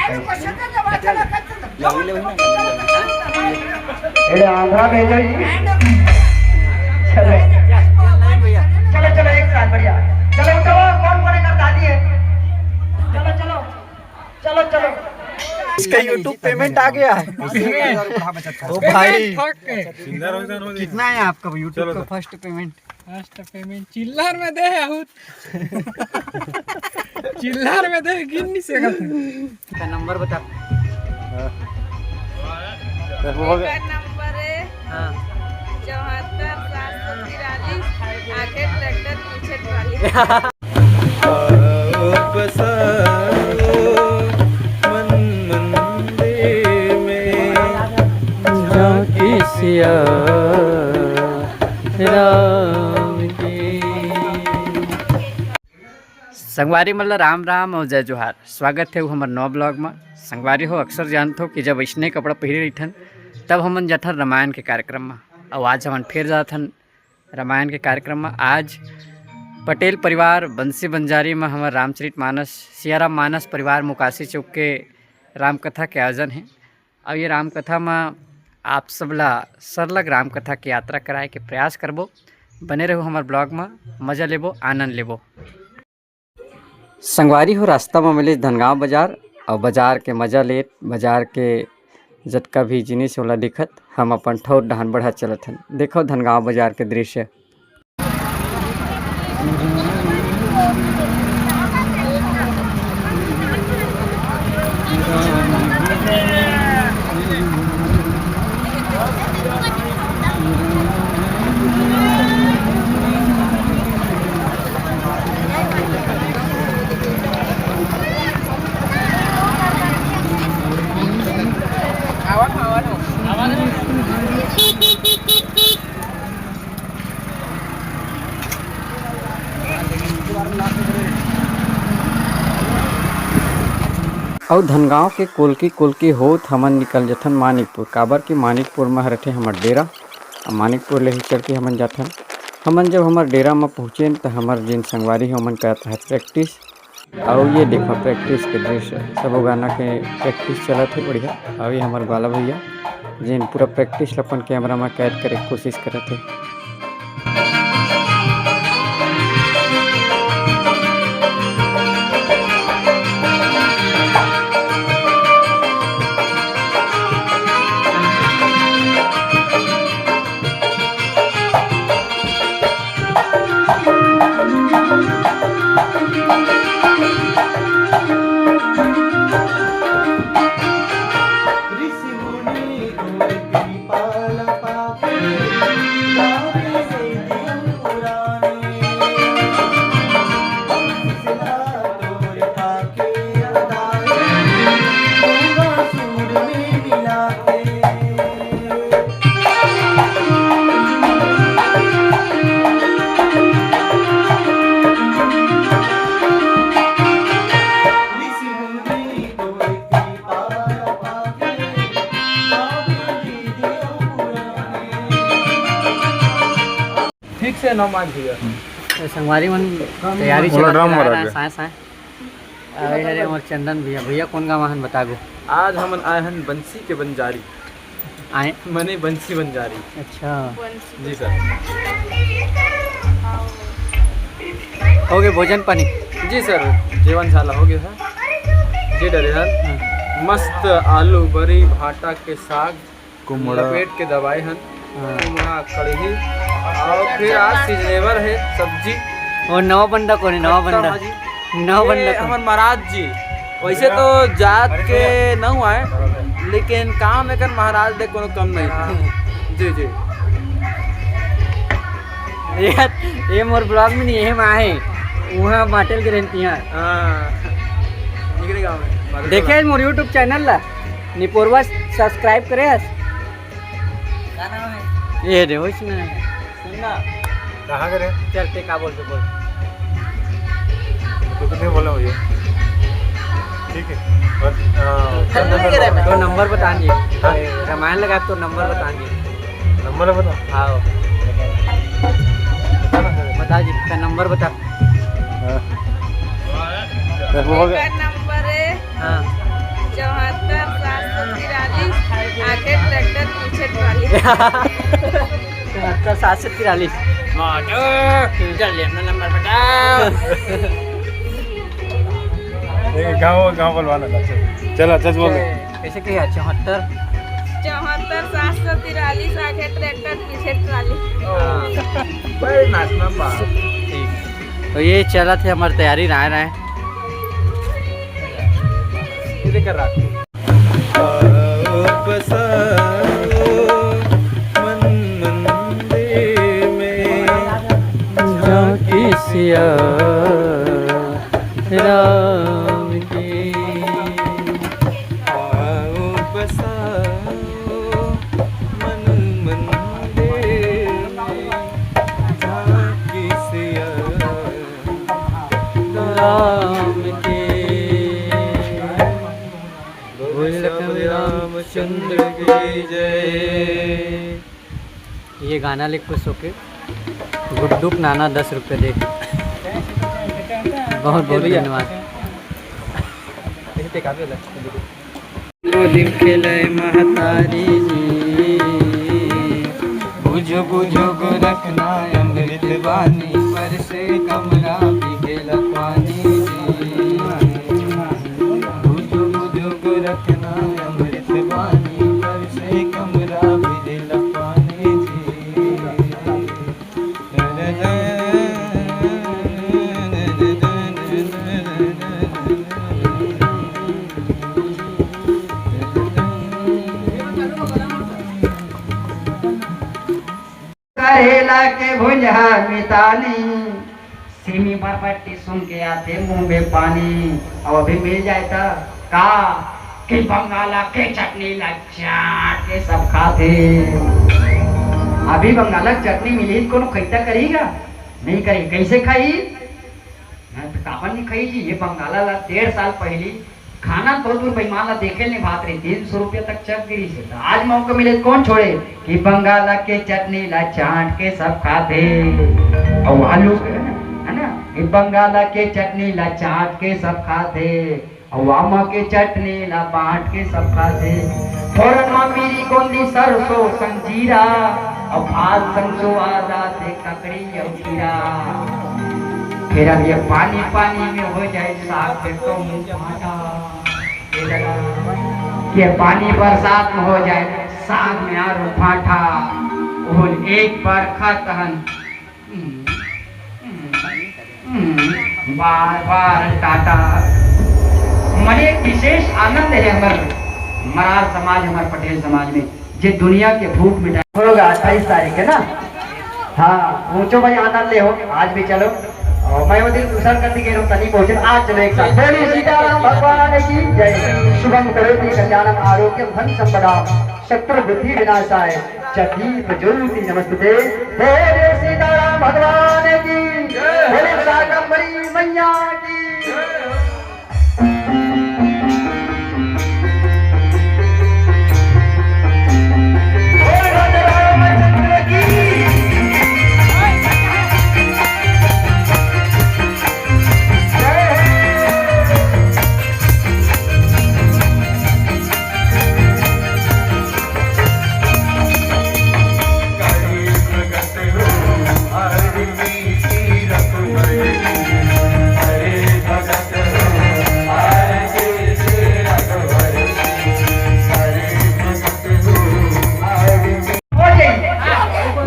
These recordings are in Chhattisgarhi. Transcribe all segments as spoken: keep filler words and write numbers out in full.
ये आंध्रा भेजो जी। चलो, चलो, चलो, एक साथ, बढ़िया। चलो, उठो, कौन कौन है घर दादी है? चलो, चलो, चलो, चलो। इसका YouTube पेमेंट आ गया है। ओ भाई, कितना है आपका YouTube का फर्स्ट पेमेंट? फर्स्ट पेमेंट चिल्लर में दे, बहुत चिल्लर में दे, गिन नहीं सकत। का नंबर बता। तो हो गया। एकर नंबर है हाँ। चौहत्तर सात सौ तिरालीस, आगे ट्रैक्टर पीछे ट्राली। आओ बसाओ मन मंदिर में, झांकी सिया राम की। संगवारी मन ल राम राम अउ जय जोहार। स्वागत हे हमर नवा ब्लॉग म। संगवारी हो, अक्सर जानथो कि जब अइसने कपड़ा पहिरे रहिथन, तब हमन जाथन रामायण के कार्यक्रम म। अउ आज हमन फेर जाथन रामायण के कार्यक्रम म। आज पटेल परिवार बंसी बंजारी म हमर रामचरित मानस, सियाराम मानस परिवार मुकासी चौक के रामकथा के आयोजन हे। अउ ये रामकथा म आप सब ला सरलग रामकथा के यात्रा कराए के प्रयास करबो। बने रहू हमर ब्लॉग म, मजा लेबो, आनंद लेबो। संगवारी हो, रास्ता म मिलिस धनगांव बाजार, अउ बाजार के मजा लेत, बाजार के जतका भी जिनिस ओला दिखत, हम अपन ठौर डहान बढ़त चलत हन। देखो धनगांव बाजार के दृश्य। अउ धनगांव के कोलकी कोलकी होत हमन निकल जथन मानिकपुर, काबर कि मानिकपुर म रथे हमर डेरा। अउ मानिकपुर ले ही चल के हमन जाथन। हमन जब हमर डेरा म पहुँचेन, त हमर जेन संगवारी हे, ओमन करत रहत प्रैक्टिस। अउ ये देखो प्रैक्टिस के दृश्य, सबो गाना के प्रैक्टिस चलत हे बढ़िया। अउ ये हमर ग्वाला भैया, जेन पूरा प्रैक्टिस ल अपन कैमरा म कैद करे के कोशिश करत हे। ठीक से नौ मार्च भैया। तो संगवारी मन तैयारी ओला चलत ड्रम हे, मारा गया। साए, साए। अरे, अरे, हमर चंदन भैया, भैया कौन गाँव हन बता गो। आज हमन आए हन बंसी के बंजारी। आए? मने बंसी बंजारी। अच्छा। जी सर। हो गए भोजन पानी? जी सर, जेवन झाला हो गया है। जी डरे हन। हाँ। मस्त आलू बरी भाटा के साग कुमड़ा। लपेट के दबाए हन। हाँ। कुमड़ा कढ़ी और फिर आज सीजनेबल है सब्जी। और नवा बंदा कौन है? नवा खट्टा बंदा। भाजी। नवा ये बंदा कौन? हमर महाराज जी। वैसे तो जात के नौ आए, लेकिन काम एकर महाराज ले कोनो कम नहीं। जी, जी। ये, ये मोर ब्लॉग में नहीं है, माँ है। वहाँ बाटल के रहती हैं। हाँ। निकले गाँव में। देखे मोर YouTube चैनल ला। निपोरवा सब्सक्राइब करे हस? का नाम है? ये दे, वही सुना है। सुनना। कहाँ करे? चल, ते का बोल के बोल। तो कितने बोला भैया? ठीक है। और, आ, तो नंबर बता दिए। हाँ? रामायण लगा तो नंबर बता दिए। नंबर बता। हाँ। बता ना। बता जी, का नंबर बता। हाँ। तो हो गया। का नंबर है हाँ। तिरालीस, आगे ट्रैक्टर, पीछे ट्राली। चौहत्तर सात सौ तिरालीस। मोटू, जल्दी अपना नंबर बताओ। गाँव, गाँव बोलवाना था, चल। चल, अच्छा से बोल। कैसे कही? चौहत्तर। चौहत्तर सात सौ तिरालीस, आगे ट्रैक्टर, पीछे ट्राली। ओ, very nice number। ठीक। तो ये चलत हे हमर तैयारी, राय राय। ये देख कर रहा। आओ बसाओ मन मंदिर में, झांकी सिया राम की। आओ बसाओ मन मंदिर में, झांकी सिया राम की। बोल लखन रामचंद्र की जय। ये गाना ले खुश होके गुड्डू के नाना दस रुपये दे। बहुत बहुत भैया। धन्यवाद। गोदी खेले महतारी जी, बुझो बुझो गोरखना अमृत बानी, पर से कमरा बिगेला पानी जी। बुझो बुझो गोरखना अमृत बानी, पर से कमरा बिगेला पानी जी। करेला के भुंजा मितानी, सेमी बरबट्टी सुन के आथे मुंह में पानी। अब अभी मिल जाए त का कि बंगाला के चटनी ला चाट के सब खाथे। अभी बंगाला के चटनी मिलही त कोनो खैता करही गा? नहीं करही। कैसे खाही? मैं तो काबर नहीं खाही जी, ये बंगाला ला डेढ़ साल पहली खाना तो दूर बेईमान ला देखे नहीं भात रही, तीन सौ रुपया तक चक गिरी से। तो आज मौका मिले तो कौन छोड़े कि बंगाला के चटनी ला चाट के सब खाथे। और आलू के, है ना, है ना, कि बंगाला के चटनी ला चाट के सब खाथे। और आमा के चटनी ला बांट के सब खाथे। फोरन मा मिरी, गोंदी, सरसों, संग जीरा, और भात संग चोवा जाथे ककड़ी और खीरा। फिर अब ये पानी पानी में हो जाए साग में तो मुंह फाटा। ये पानी बरसात में हो जाए, साग में आरो फाटा। ओहन एक बार खा तहन, हम्म, हम्म, हम्म, बार बार टाटा। मने एक विशेष आनंद है हमर मरार समाज, हमर पटेल समाज में, जे दुनिया के भूख मिटा। होगा अट्ठाईस तारीख है ना? हाँ, पहुँचो भाई, आनंद ले हो, आज भी चलो। और मैं वो दिन दूसरा कर दी गई हूँ, तनी पहुँचे, आज चलो एक साथ। बोलिए सीताराम भगवान की जय। शुभम करोति कल्याणम आरोग्यम धन संपदा, शत्रु बुद्धि विनाशाय च दीप ज्योति नमस्ते। बोलिए सीताराम भगवान की, बोलिए शाकंभरी मैया की।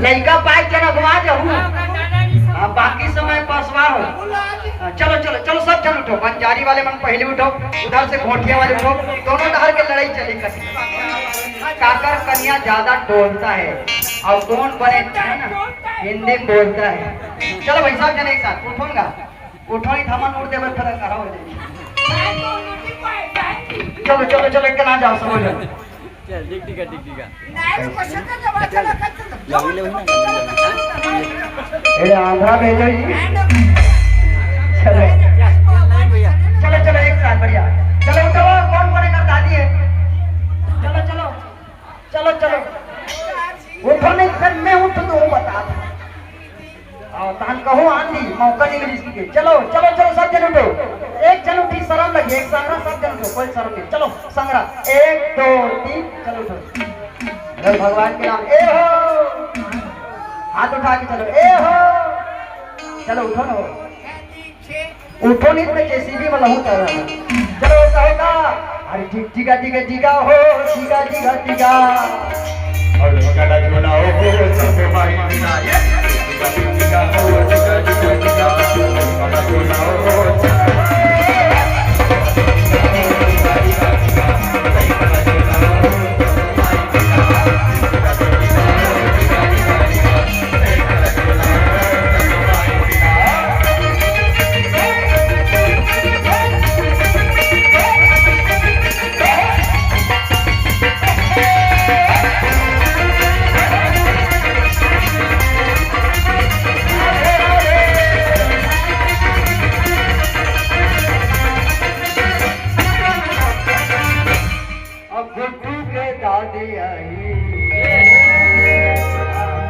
लइका पाए के ना घुमा जाहू। हाँ, बाकी समय पसवा हो। हाँ, चलो, चलो, चलो, सब जन उठो। बंजारी वाले मन पहले उठो, उधर से घोटिया वाले उठो। दोनों डहर के लड़ाई चले करती। काकर कन्या ज्यादा डोलता है और कौन बने, है ना, हिंदी में बोलता है। चलो भाई, सब जन एक साथ उठो ना। उठो नहीं, थामन उठ देवे, फिर करा हो जाए। चलो, चलो, चलो, एक ना जाओ, सब हो जाओ। चल, ठीक, ठीक है, ठीक, ठीक है। ए, आंध्रा भेजो जी। चलो। चलो, चलो, एक साथ, बढ़िया। चलो, उठो, कौन, कौन है, कर दादी है। चलो, चलो। चलो, चलो। उठो नहीं, फिर मैं उठ दूँ, बता। और तहन कहो आंधी, मौका नहीं मिली इसकी। चलो, चलो, चलो, सब जन उठो। एक झन उठी, शरम लगी, एक संघरा सब झन उठो, कोई शरम नहीं। चलो संघरा, एक, दो, तीन, चलो उठो। अरे भगवान के नाम, ए हो, हाथ उठा के चलो, ए हो, चलो उठो ना हो। उठो नहीं तो जेसीबी में लहू कर रहा है। चलो, ऐसा होगा। अरे, टिक, टिका, टिका, टिका हो, टिका, टिका, टिका। और टिका झूला हो, सब भाई बिना। ये टिका, टिका हो, टिका, टिका, टिका। टिका झूला हो, अब गुड्डू के दादी आई।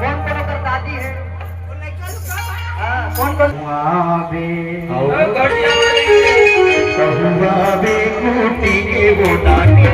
कौन कौन ओकर दादी है? हाँ, कौन कौन? हुआ बे, हुआ बे, कुटी के वो दादी।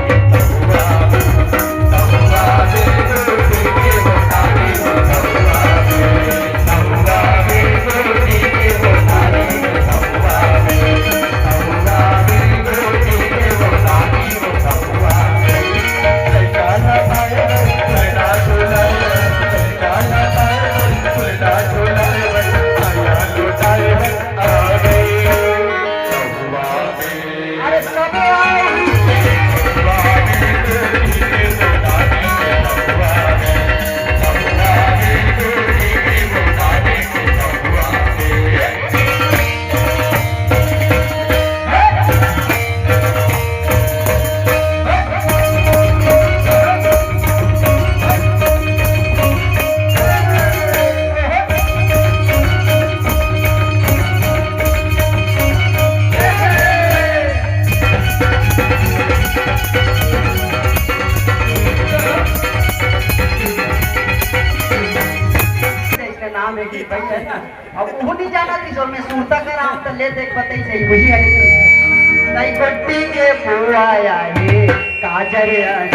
इसका नाम है कि भाई है ना, अब वो नहीं जाना कि जो मैं सूरता का नाम तो ले देख बताई सही वही है। नहीं बट्टी के बुआ आए, काजर आए।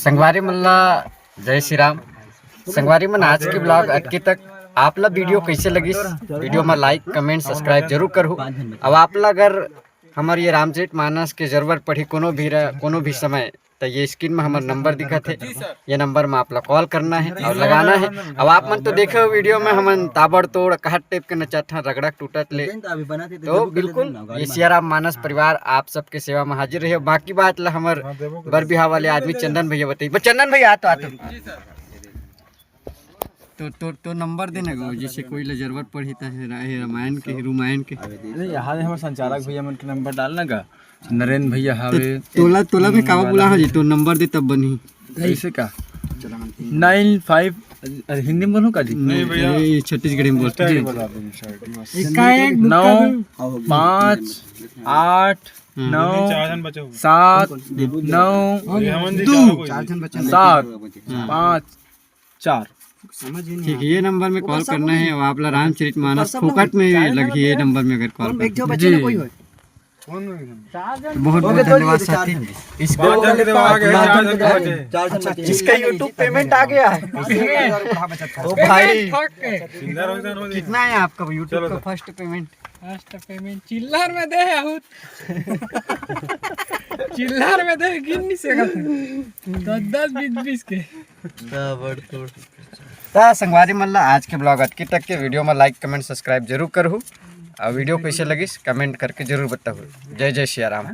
संगवारी मन ला जय श्री राम। संगवारी मन, आज के ब्लॉग अतके तक। आप ला वीडियो कैसे लगिस? वीडियो में लाइक, कमेंट, सब्सक्राइब जरूर करहू। अब आप ला अगर हमर ये रामचरित मानस के जरूरत पड़ही कोनो भी र-, कोनो भी समय, तो ये स्क्रीन में हमर नंबर दिखत हे, ये नंबर में आप ला कॉल करना है और लगाना है। अब आप मन तो देखे हो वीडियो में हमन ताबड़तोड़ कहत टाइप के नचत हन, रगड़ा टूटत ले। तो बिल्कुल ये सियाराम मानस परिवार आप सबके सेवा में हाजिर रहे। बाकी बात ला हमर बर बिहाव वाले आदमी चंदन भैया बताई। बस चंदन भैया, आ तो, आ तो। तो, तो, तो नंबर देना गो, जैसे कोई ला जरूरत पड़ही त हे रा-, हे रामायण के, हे रुमायण के। अरे, यहाँ ले हमर संचालक भैया मन के नंबर डालना गा। नरेंद्र भैया तो हावे। तोला, तोला में कावा बुला जी, तो नंबर दे तब बनही। कैसे का? नाइन फ़ाइव, अरे, हिंदी में बोलो का जी? नहीं भैया। अरे, ये छत्तीसगढ़ी में बोलते हैं। स्टाइल बता दो, स्टाइल, बस। इसका एक नौ, पाँच, आठ, हम्म। नौ, चार जन बचे हुए। सात, नौ, ये हमन दी दू, चार बचे। सात, हम्म। पाँच, चार। समझ ही नहीं ठीक है, आता। ये नंबर में वो कॉल सब करना है। अब आप ला रामचरित मानस फोकट में लगी, ये नंबर में अगर कॉल करना है। जी। कोई होए। बहुत बहुत धन्यवाद साथी। इसको पाँच जन के तो आ गए, चार जन के तो बचे। इसका YouTube payment आ गया है। ओ भाई, कितना है आपका YouTube का first payment? First payment चिल्लर में दे, बहुत चिल्लर में दे, गिन नहीं सकत। दस दस, बीस बीस के। त संगवारी मन ला आज के vlog अतकी तक के। Video में like, comment, subscribe जरूर करहू, और video कैसे लगिस comment करके जरूर बताहू। जय जय सिया राम।